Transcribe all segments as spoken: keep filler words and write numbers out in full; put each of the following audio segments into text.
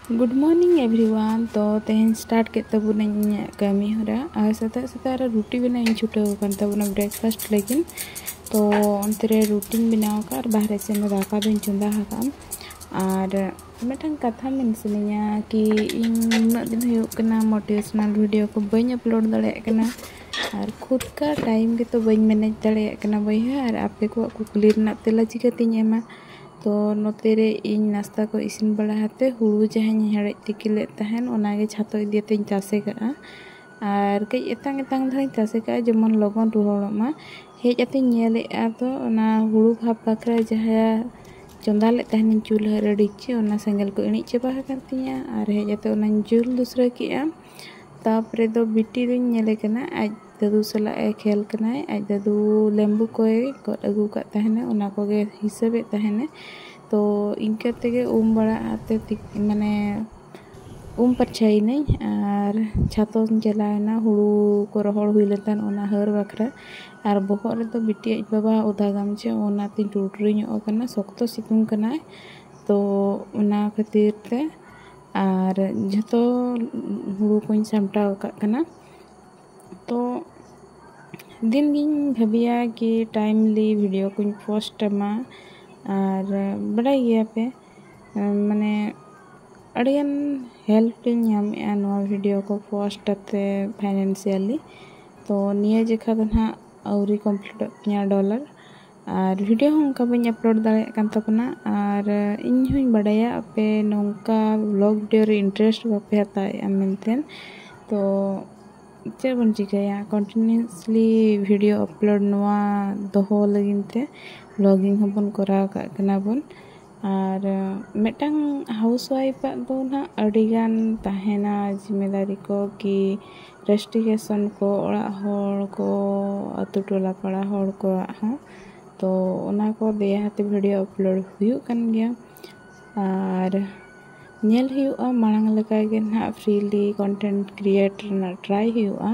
Good morning everyone. ᱛᱚ ᱛᱮᱦᱮᱧ start ᱠᱮᱫ ᱛᱟᱵᱚᱱᱟᱹᱧ ᱤᱧᱟᱹᱜ ᱠᱟᱹᱢᱤ ᱦᱚᱨᱟ, ᱟᱨ ᱥᱮᱛᱟᱜ ᱥᱮᱛᱟᱜ ᱨᱮ ᱨᱩᱴᱤ ᱵᱮᱱᱟᱣ ᱤᱧ ᱪᱷᱩᱴᱟᱹᱣ ᱟᱠᱟᱱ ᱛᱟᱵᱚᱱᱟ breakfast ᱞᱟᱹᱜᱤᱫ᱾ ᱛᱚ ᱚᱱᱛᱮ ᱨᱮ ᱨᱩᱴᱤᱧ ᱵᱮᱱᱟᱣ ᱟᱠᱟᱫ ᱟᱨ ᱵᱟᱦᱨᱮ ᱥᱮᱱ ᱫᱚ ᱫᱟᱠᱟ ᱫᱚᱧ ᱪᱚᱸᱫᱟ ᱟᱠᱟᱫᱼᱟ᱾ ᱟᱨ ᱢᱤᱫᱴᱟᱝ ᱠᱟᱛᱷᱟ ᱢᱮᱱ ᱥᱟᱱᱟᱧᱟ ᱠᱤ ᱤᱧ ᱩᱱᱟᱹᱜ ᱫᱤᱱ ᱦᱩᱭᱩᱜ ᱠᱟᱱᱟ motivational video ᱠᱚ ᱵᱟᱹᱧ upload ᱫᱟᱲᱮᱭᱟᱜ ᱠᱟᱱᱟ, ᱟᱨ ᱠᱷᱩᱫ ᱠᱟ time ᱜᱮᱛᱚ ᱵᱟᱹᱧ manage ᱫᱟᱲᱮᱭᱟᱜ ᱠᱟᱱᱟ ᱵᱚᱭᱦᱟ, ᱟᱨ ᱟᱯᱮ ᱠᱚᱣᱟᱜ ᱠᱩᱠᱞᱤ ᱨᱮᱱᱟᱜ ᱛᱮᱞᱟ ᱪᱤᱠᱟᱹᱛᱤᱧ ᱮᱢᱟ? ᱛᱚ ᱱᱚᱛᱮ ᱨᱮ ᱤᱧ ᱱᱟᱥᱛᱟ ᱠᱚ ᱤᱥᱤᱱ ᱵᱟᱲᱟ ᱠᱟᱛᱮ ᱦᱩᱲᱩ ᱡᱟᱦᱟᱸᱧ ᱦᱮᱲᱮᱡ ᱛᱤᱠᱤ ᱞᱮᱫ ᱛᱟᱦᱮᱱ ᱚᱱᱟᱜᱮ ᱪᱷᱟᱛᱚ ᱤᱫᱤ ᱠᱟᱛᱮᱧ ᱛᱟᱥᱮ ᱠᱟᱜᱼᱟ, ᱟᱨ ᱠᱟᱹᱡ ᱮᱛᱟᱝ ᱮᱛᱟᱝ ᱫᱷᱟᱨᱟᱧ ᱛᱟᱥᱮ ᱠᱟᱜᱼᱟ ᱡᱮᱢᱚᱱ ᱞᱚᱜᱚᱱ ᱨᱚᱦᱚᱲᱚᱜ ᱢᱟ᱾ ᱦᱮᱡ ᱠᱟᱛᱮᱧ ᱧᱮᱞᱮᱫᱼᱟ ᱛᱚ ᱚᱱᱟ ᱦᱩᱲᱩ ᱵᱷᱟᱯ ᱵᱟᱠᱷᱨᱟ ᱡᱟᱦᱟᱸ ᱪᱚᱸᱫᱟ ᱞᱮᱫ ᱛᱟᱦᱮᱱᱤᱧ ᱪᱩᱞᱦᱟᱹ ᱨᱮ ᱰᱮᱠᱪᱤ, ᱚᱱᱟ ᱥᱮᱸᱜᱮᱞ ᱠᱚ ᱤᱬᱤᱡ ᱪᱟᱵᱟ ᱟᱠᱟᱱ ᱛᱤᱧᱟᱹ, ᱟᱨ ᱦᱮᱡ ᱠᱟᱛᱮ ᱚᱱᱟᱧ ᱡᱩᱞ ᱫᱩᱥᱨᱟᱹ ᱠᱮᱜᱼᱟ᱾ ᱛᱟᱯᱚᱨᱮ ᱫᱚ ᱵᱤᱴᱤ ᱫᱚᱧ ᱧᱮᱞᱮ ᱠᱟᱱᱟ, ᱟᱡ ᱫᱟᱫᱩ ᱥᱟᱞᱟᱜ ᱮ ᱠᱷᱮᱞ ᱠᱟᱱᱟᱭ᱾ ᱟᱡ ᱫᱟᱫᱩ ᱞᱮᱢᱵᱩ ᱠᱚᱭ ᱜᱚᱫ ᱟᱹᱜᱩ ᱟᱠᱟᱫ ᱛᱟᱦᱮᱱᱟ, ᱚᱱᱟ ᱠᱚᱜᱮ ᱦᱤᱥᱟᱹᱵᱮᱫ ᱛᱟᱦᱮᱱᱟᱭ᱾ ᱛᱚ ᱤᱱᱠᱟᱹ ᱛᱮᱜᱮ ᱩᱢ ᱵᱟᱲᱟ ᱟᱛᱮ ᱛᱤᱠ- ᱢᱟᱱᱮ ᱩᱢ ᱯᱟᱨᱪᱷᱟᱭᱮᱱᱟᱹᱧ ᱟᱨ ᱪᱷᱟᱛᱚᱧ ᱪᱟᱞᱟᱣᱮᱱᱟ᱾ ᱦᱩᱲᱩ ᱠᱚ ᱨᱚᱦᱚᱲ ᱦᱩᱭ ᱞᱮᱱ ᱛᱟᱦᱮᱱ ᱚᱱᱟ ᱦᱟᱹᱨ ᱵᱟᱠᱷᱨᱟ, ᱟᱨ ᱵᱚᱦᱚᱜ ᱨᱮᱫᱚ ᱵᱤᱴᱤ ᱟᱡ ᱵᱟᱵᱟ ᱚᱫᱟ ᱜᱟᱢᱪᱷᱟ, ᱚᱱᱟᱛᱮᱧ ᱴᱩᱴᱨᱤ ᱧᱚᱜ ᱟᱠᱟᱱᱟ, ᱥᱚᱠᱛᱚ ᱥᱤᱛᱩᱝ ᱠᱟᱱᱟᱭ᱾ ᱛᱚ ᱚᱱᱟ ᱠᱷᱟᱹᱛᱤᱨ ᱛᱮ ᱟᱨ ᱡᱷᱚᱛᱚ ᱦᱩᱲᱩ ᱠᱚᱧ ᱥᱟᱢᱴᱟᱣ ᱟᱠᱟᱫ ᱠᱟᱱᱟ᱾ ᱛᱚ ᱫᱤᱱ ᱜᱤᱧ ᱵᱷᱟᱹᱵᱤᱭᱟ ᱠᱤ timely video ᱠᱚᱧ post ᱟᱢᱟ, ᱟᱨ ᱵᱟᱰᱟᱭ ᱜᱮᱭᱟ ᱯᱮ ᱢᱟᱱᱮ ᱟᱹᱰᱤᱜᱟᱱ help ᱤᱧ ᱧᱟᱢᱮᱫᱼᱟ ᱱᱚᱣᱟ video ᱠᱚ post ᱠᱟᱛᱮ financially᱾ ᱛᱚ ᱱᱤᱭᱟᱹ ᱡᱮᱠᱷᱟ ᱫᱚ ᱱᱟᱦᱟᱜ ᱟᱹᱣᱨᱤ completeᱚᱜ ᱛᱤᱧᱟᱹ dollar, ᱟᱨ video ᱦᱚᱸ ᱚᱱᱠᱟ ᱵᱟᱹᱧ upload ᱫᱟᱲᱮᱭᱟᱜ ᱠᱟᱱ ᱛᱟᱵᱚᱱᱟ᱾ ᱟᱨ ᱤᱧ ᱦᱚᱸᱧ ᱵᱟᱰᱟᱭᱟ ᱟᱯᱮ ᱱᱚᱝᱠᱟ vlog video ᱨᱮ interest ᱵᱟᱯᱮ ᱦᱟᱛᱟᱣᱮᱫᱼᱟ ᱢᱮᱱᱛᱮ᱾ ᱛᱚ ᱪᱮᱫ ᱵᱚᱱ ᱪᱤᱠᱟᱹᱭᱟ, continuously video upload ᱱᱚᱣᱟ ᱫᱚᱦᱚ ᱞᱟᱹᱜᱤᱫ ᱛᱮ vlogging ᱦᱚᱸᱵᱚᱱ ᱠᱚᱨᱟᱣ ᱠᱟᱜ ᱠᱟᱱᱟ ᱵᱚᱱ᱾ ᱟᱨ ᱢᱤᱫᱴᱟᱝ housewife ᱟᱜ ᱫᱚ ᱱᱟᱦᱟᱜ ᱟᱹᱰᱤᱜᱟᱱ ᱛᱟᱦᱮᱱᱟ ᱡᱤᱢᱮᱫᱟᱨᱤ ᱠᱚ ᱠᱤ ᱨᱮᱥᱴᱤᱜᱮᱥᱚᱱ ᱠᱚ, ᱚᱲᱟᱜ ᱦᱚᱲ ᱠᱚ, ᱟᱛᱳ ᱴᱚᱞᱟ ᱯᱟᱲᱟ ᱦᱚᱲ ᱠᱚᱣᱟᱜ ᱦᱚᱸ᱾ ᱛᱚ ᱚᱱᱟ ᱠᱚ ᱫᱮᱭᱟ ᱦᱟᱛᱮ video upload ᱦᱩᱭᱩᱜ ᱠᱟᱱ ᱜᱮᱭᱟ᱾ ᱟᱨ ᱧᱮᱞ ᱦᱩᱭᱩᱜᱼᱟ ᱢᱟᱲᱟᱝ ᱞᱮᱠᱟ ᱜᱮ ᱱᱟᱦᱟᱜ freely content create ᱨᱮᱱᱟᱜ try ᱦᱩᱭᱩᱜᱼᱟ᱾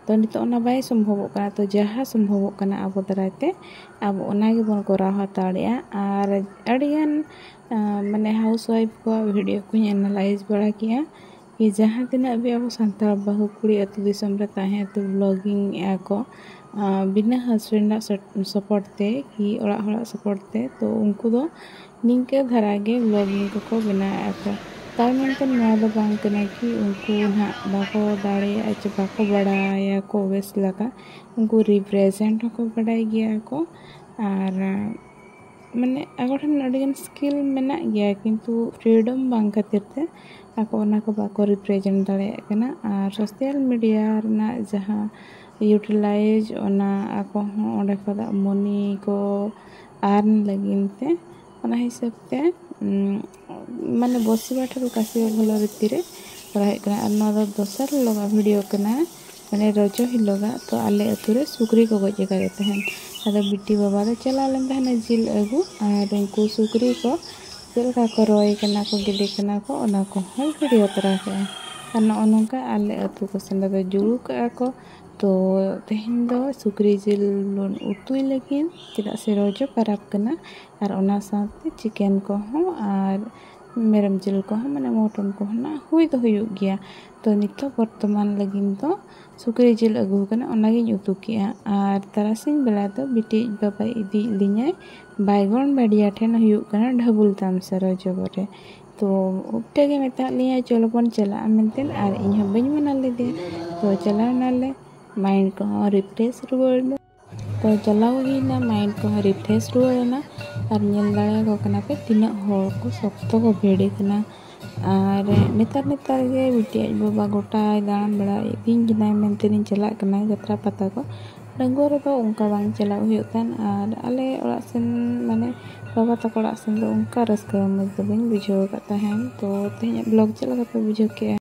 ᱛᱚ ᱱᱤᱛᱚᱜ ᱚᱱᱟ ᱵᱟᱭ ᱥᱚᱢᱵᱷᱚᱵᱚᱜ ᱠᱟᱱᱟ᱾ ᱛᱚ ᱡᱟᱦᱟᱸ ᱥᱚᱢᱵᱷᱚᱵᱚᱜ ᱠᱟᱱᱟ ᱟᱵᱚ ᱫᱟᱨᱟᱭ ᱛᱮ, ᱟᱵᱚ ᱚᱱᱟ ᱜᱮᱵᱚᱱ ᱠᱚᱨᱟᱣ ᱦᱟᱛᱟᱣ ᱫᱟᱲᱮᱭᱟᱜᱼᱟ᱾ ᱟᱨ ᱟᱹᱰᱤᱜᱟᱱ ᱢᱟᱱᱮ ᱦᱟᱣᱩᱥ ᱣᱟᱭᱤᱯᱷ ᱠᱚᱣᱟᱜ ᱵᱷᱤᱰᱤᱭᱳ ᱠᱚᱧ ᱮᱱᱟᱞᱟᱭᱤᱡᱽ ᱵᱟᱲᱟ ᱠᱮᱜᱼᱟ, ᱠᱤ ᱡᱟᱦᱟᱸ ᱛᱤᱱᱟᱹᱜ ᱜᱮ ᱟᱵᱚ ᱥᱟᱱᱛᱟᱲ ᱵᱟᱹᱦᱩ ᱠᱩᱲᱤ ᱟᱹᱛᱩ ᱫᱤᱥᱚᱢ ᱨᱮ ᱛᱟᱦᱮᱸ ᱛᱮ ᱵᱞᱚᱜᱤᱝ ᱮᱫᱼᱟ ᱠᱚ, ᱵᱤᱱᱟᱹ ᱦᱟᱥᱵᱮᱱᱰᱟᱜ ᱥᱟᱯᱳᱨᱴ ᱛᱮ ᱠᱤ ᱚᱲᱟᱜ ᱦᱚᱲᱟᱜ ᱥᱟᱯᱳᱨᱴ ᱛᱮ, ᱛᱚ ᱩᱱᱠᱩ ᱫᱚ ᱱᱤᱝᱠᱟᱹ ᱫᱷᱟᱨᱟ ᱜᱮ ᱵᱞᱚᱜᱤᱝ ᱠᱚᱠᱚ ᱵᱮᱱᱟᱣᱮᱫᱼᱟ ᱠᱚ᱾ ᱛᱟᱨ ᱢᱮᱱᱛᱮ ᱱᱚᱣᱟ ᱫᱚ ᱵᱟᱝ ᱠᱟᱱᱟ ᱠᱤ ᱩᱱᱠᱩ ᱱᱟᱦᱟᱜ ᱵᱟᱠᱚ ᱫᱟᱲᱮᱭᱟᱜᱼᱟ ᱪᱮ ᱵᱟᱠᱚ ᱵᱟᱲᱟᱭᱟ ᱠᱚ ᱵᱮᱥ ᱞᱮᱠᱟ᱾ ᱩᱱᱠᱩ ᱨᱤᱯᱨᱮᱡᱮᱱᱴ ᱦᱚᱸᱠᱚ ᱵᱟᱰᱟᱭ ᱜᱮᱭᱟ ᱠᱚ᱾ ᱟᱨ ᱢᱟᱱᱮ ᱟᱠᱚ ᱴᱷᱮᱱ ᱟᱹᱰᱤᱜᱟᱱ ᱥᱠᱤᱞ ᱢᱮᱱᱟᱜ ᱜᱮᱭᱟ, ᱠᱤᱱᱛᱩ ᱯᱷᱨᱤᱰᱚᱢ ᱵᱟᱝ ᱠᱷᱟᱹᱛᱤᱨ ᱛᱮ ᱟᱠᱚ ᱚᱱᱟ ᱠᱚ ᱵᱟᱠᱚ ᱨᱤᱯᱨᱮᱡᱮᱱᱴ ᱫᱟᱲᱮᱭᱟᱜ ᱠᱟᱱᱟ᱾ ᱟᱨ ᱥᱳᱥᱟᱞ ᱢᱤᱰᱤᱭᱟ ᱨᱮᱱᱟᱜ ᱡᱟᱦᱟᱸ ᱤᱭᱩᱴᱤᱞᱟᱭᱤᱡᱽ, ᱚᱱᱟ ᱟᱠᱚ ᱦᱚᱸ ᱚᱸᱰᱮ ᱠᱷᱚᱱᱟᱜ ᱢᱚᱱᱤ ᱠᱚ ᱟᱨᱱ ᱞᱟᱹᱜᱤᱫ ᱛᱮ, ᱚᱱᱟ ᱦᱤᱥᱟᱹᱵ ᱛᱮ ᱢᱟᱱᱮ ᱵᱚᱥᱤᱵᱟ ᱴᱷᱟᱹᱨᱩ ᱠᱟᱥᱤᱵᱟ ᱵᱷᱚᱞᱚ ᱨᱤᱛᱤ ᱨᱮ ᱠᱚᱨᱟᱣ ᱦᱩᱭᱩᱜ ᱠᱟᱱᱟ᱾ ᱟᱨ ᱱᱚᱣᱟ ᱫᱚ ᱫᱚᱥᱟᱨ ᱦᱤᱞᱳᱜᱟᱜ ᱵᱷᱤᱰᱤᱭᱳ ᱠᱟᱱᱟ, ᱢᱟᱱᱮ ᱨᱚᱡᱚ ᱦᱤᱞᱳᱜᱟᱜ᱾ ᱛᱚ ᱟᱞᱮ ᱟᱹᱛᱩ ᱨᱮ ᱥᱩᱠᱨᱤ ᱠᱚ ᱜᱚᱡ ᱟᱠᱟᱫᱮ ᱛᱟᱦᱮᱸᱫ᱾ ᱟᱫᱚ ᱵᱤᱴᱤ ᱵᱟᱵᱟ ᱫᱚ ᱪᱟᱞᱟᱣ ᱞᱮᱱ ᱛᱟᱦᱮᱱᱟ ᱡᱤᱞ ᱟᱹᱜᱩ, ᱟᱨ ᱩᱱᱠᱩ ᱥᱩᱠᱨᱤ ᱠᱚ ᱪᱮᱫ ᱞᱮᱠᱟ ᱠᱚ ᱨᱚᱭ ᱠᱟᱱᱟ ᱠᱚ, ᱜᱮᱫᱮ ᱠᱟᱱᱟ ᱠᱚ, ᱚᱱᱟ ᱠᱚᱦᱚᱸ ᱵᱷᱤᱰᱤᱭᱳ ᱛᱚᱨᱟ ᱠᱮᱜᱼᱟ᱾ ᱟᱨ ᱱᱚᱜᱼᱚ ᱱᱚᱝᱠᱟ ᱟᱞᱮ ᱟᱹᱛᱩ ᱠᱚ ᱥᱮᱱ ᱫᱚ ᱡᱩᱲᱩ ᱠᱟᱜᱼᱟ ᱠᱚ᱾ ᱛᱚ ᱛᱮᱦᱮᱧ ᱫᱚ ᱥᱩᱠᱨᱤ ᱡᱤᱞ ᱵᱚᱱ ᱩᱛᱩᱭ ᱞᱟᱹᱜᱤᱫ, ᱪᱮᱫᱟᱜ ᱥᱮ ᱨᱚᱡᱚ ᱯᱟᱨᱟᱵᱽ ᱠᱟᱱᱟ᱾ ᱟᱨ ᱚᱱᱟ ᱥᱟᱶᱛᱮ ᱪᱤᱠᱮᱱ ᱠᱚᱦᱚᱸ ᱟᱨ ᱢᱮᱨᱚᱢ ᱡᱤᱞ ᱠᱚᱦᱚᱸ, ᱢᱟᱱᱮ ᱢᱚᱴᱚᱱ ᱠᱚᱦᱚᱸ ᱱᱟᱜ ᱦᱩᱭ ᱫᱚ ᱦᱩᱭᱩᱜ ᱜᱮᱭᱟ᱾ ᱛᱚ ᱱᱤᱛᱚᱜ ᱵᱚᱨᱛᱚᱢᱟᱱ ᱞᱟᱹᱜᱤᱫ ᱫᱚ ᱥᱩᱠᱨᱤ ᱡᱤᱞ ᱟᱹᱜᱩ ᱟᱠᱟᱱᱟ, ᱚᱱᱟᱜᱤᱧ ᱩᱛᱩ ᱠᱮᱜᱼᱟ᱾ ᱟᱨ ᱛᱟᱨᱟᱥᱤᱧ ᱵᱮᱲᱟ ᱫᱚ ᱵᱤᱴᱤ ᱤᱡ ᱵᱟᱵᱟᱭ ᱤᱫᱤᱭᱮᱫ ᱞᱤᱧᱟᱭ ᱵᱟᱭᱜᱚᱱ ᱵᱟᱰᱤᱭᱟ ᱴᱷᱮᱱ, ᱦᱩᱭᱩᱜ ᱠᱟᱱᱟ ᱰᱷᱟᱹᱵᱩᱞ ᱛᱟᱢᱥᱟ ᱨᱚᱡᱚ ᱵᱚᱨᱮ᱾ ᱛᱚ ᱩᱯᱴᱟᱹ ᱜᱮ ᱢᱮᱛᱟᱜ ᱞᱤᱧᱟᱭ, "ᱪᱚᱞᱚ ᱵᱚᱱ ᱪᱟᱞᱟᱜᱼᱟ" ᱢᱮᱱᱛᱮ, ᱟᱨ ᱤᱧ ᱦᱚᱸ ᱵᱟᱹᱧ ᱢᱟᱱᱟ ᱞᱮᱫᱮᱭᱟ᱾ ᱛᱚ ᱪᱟᱞᱟᱣ ᱮᱱᱟᱞᱮ, ᱢᱟᱭᱤᱱᱰ ᱠᱚᱦᱚᱸ ᱨᱤᱯᱷᱨᱮᱥ ᱨᱩᱣᱟᱹᱲ ᱮᱱᱟ᱾ ᱛᱚ ᱪᱟᱞᱟᱣ ᱦᱩᱭᱱᱟ, ᱢᱟᱭᱤᱱᱰ ᱠᱚᱦᱚᱸ ᱨᱤᱯᱷᱨᱮᱥ ᱨᱩᱣᱟᱹᱲ ᱮᱱᱟ᱾ ᱟᱨ ᱧᱮᱞ ᱫᱟᱲᱮᱭᱟᱠᱚ ᱠᱟᱱᱟ ᱯᱮ ᱛᱤᱱᱟᱹᱜ ᱦᱚᱲ ᱠᱚ ᱥᱚᱠᱛᱚ ᱠᱚ ᱵᱷᱤᱲ ᱟᱠᱟᱱᱟ᱾ ᱟᱨ ᱱᱮᱛᱟᱨ ᱱᱮᱛᱟᱨ ᱜᱮ ᱵᱤᱴᱤ ᱟᱡ ᱵᱟᱵᱟ ᱜᱚᱴᱟᱭ ᱫᱟᱬᱟᱱ ᱵᱟᱲᱟᱭᱮᱫ ᱛᱤᱧ ᱠᱟᱱᱟᱭ ᱢᱮᱱᱛᱮ ᱞᱤᱧ ᱪᱟᱞᱟᱜ ᱠᱟᱱᱟ ᱡᱟᱛᱨᱟ ᱯᱟᱛᱟ ᱠᱚ᱾ ᱰᱟᱺᱜᱩᱣᱟᱹ ᱨᱮᱫᱚ ᱚᱱᱠᱟ ᱵᱟᱝ ᱪᱟᱞᱟᱜ ᱦᱩᱭᱩᱜ ᱛᱟᱦᱮᱱ, ᱟᱨ ᱟᱞᱮ ᱚᱲᱟᱜ ᱥᱮᱱ, ᱢᱟᱱᱮ ᱵᱟᱵᱟ ᱛᱟᱠᱚ ᱚᱲᱟᱜ ᱥᱮᱱ ᱫᱚ ᱚᱱᱠᱟ ᱨᱟᱹᱥᱠᱟᱹ ᱨᱚᱢᱚᱡᱽ ᱫᱚ ᱵᱟᱹᱧ ᱵᱩᱡᱷᱟᱹᱣ ᱟᱠᱟᱫ ᱛᱟᱦᱮᱱ᱾ ᱛᱚ ᱛᱮᱦᱮᱧᱟᱜ ᱵᱞᱚᱜ ᱪᱮᱫ ᱞᱮᱠᱟ ᱯᱮ ᱵᱩᱡᱷᱟᱹᱣ ᱠᱮᱜᱼᱟ?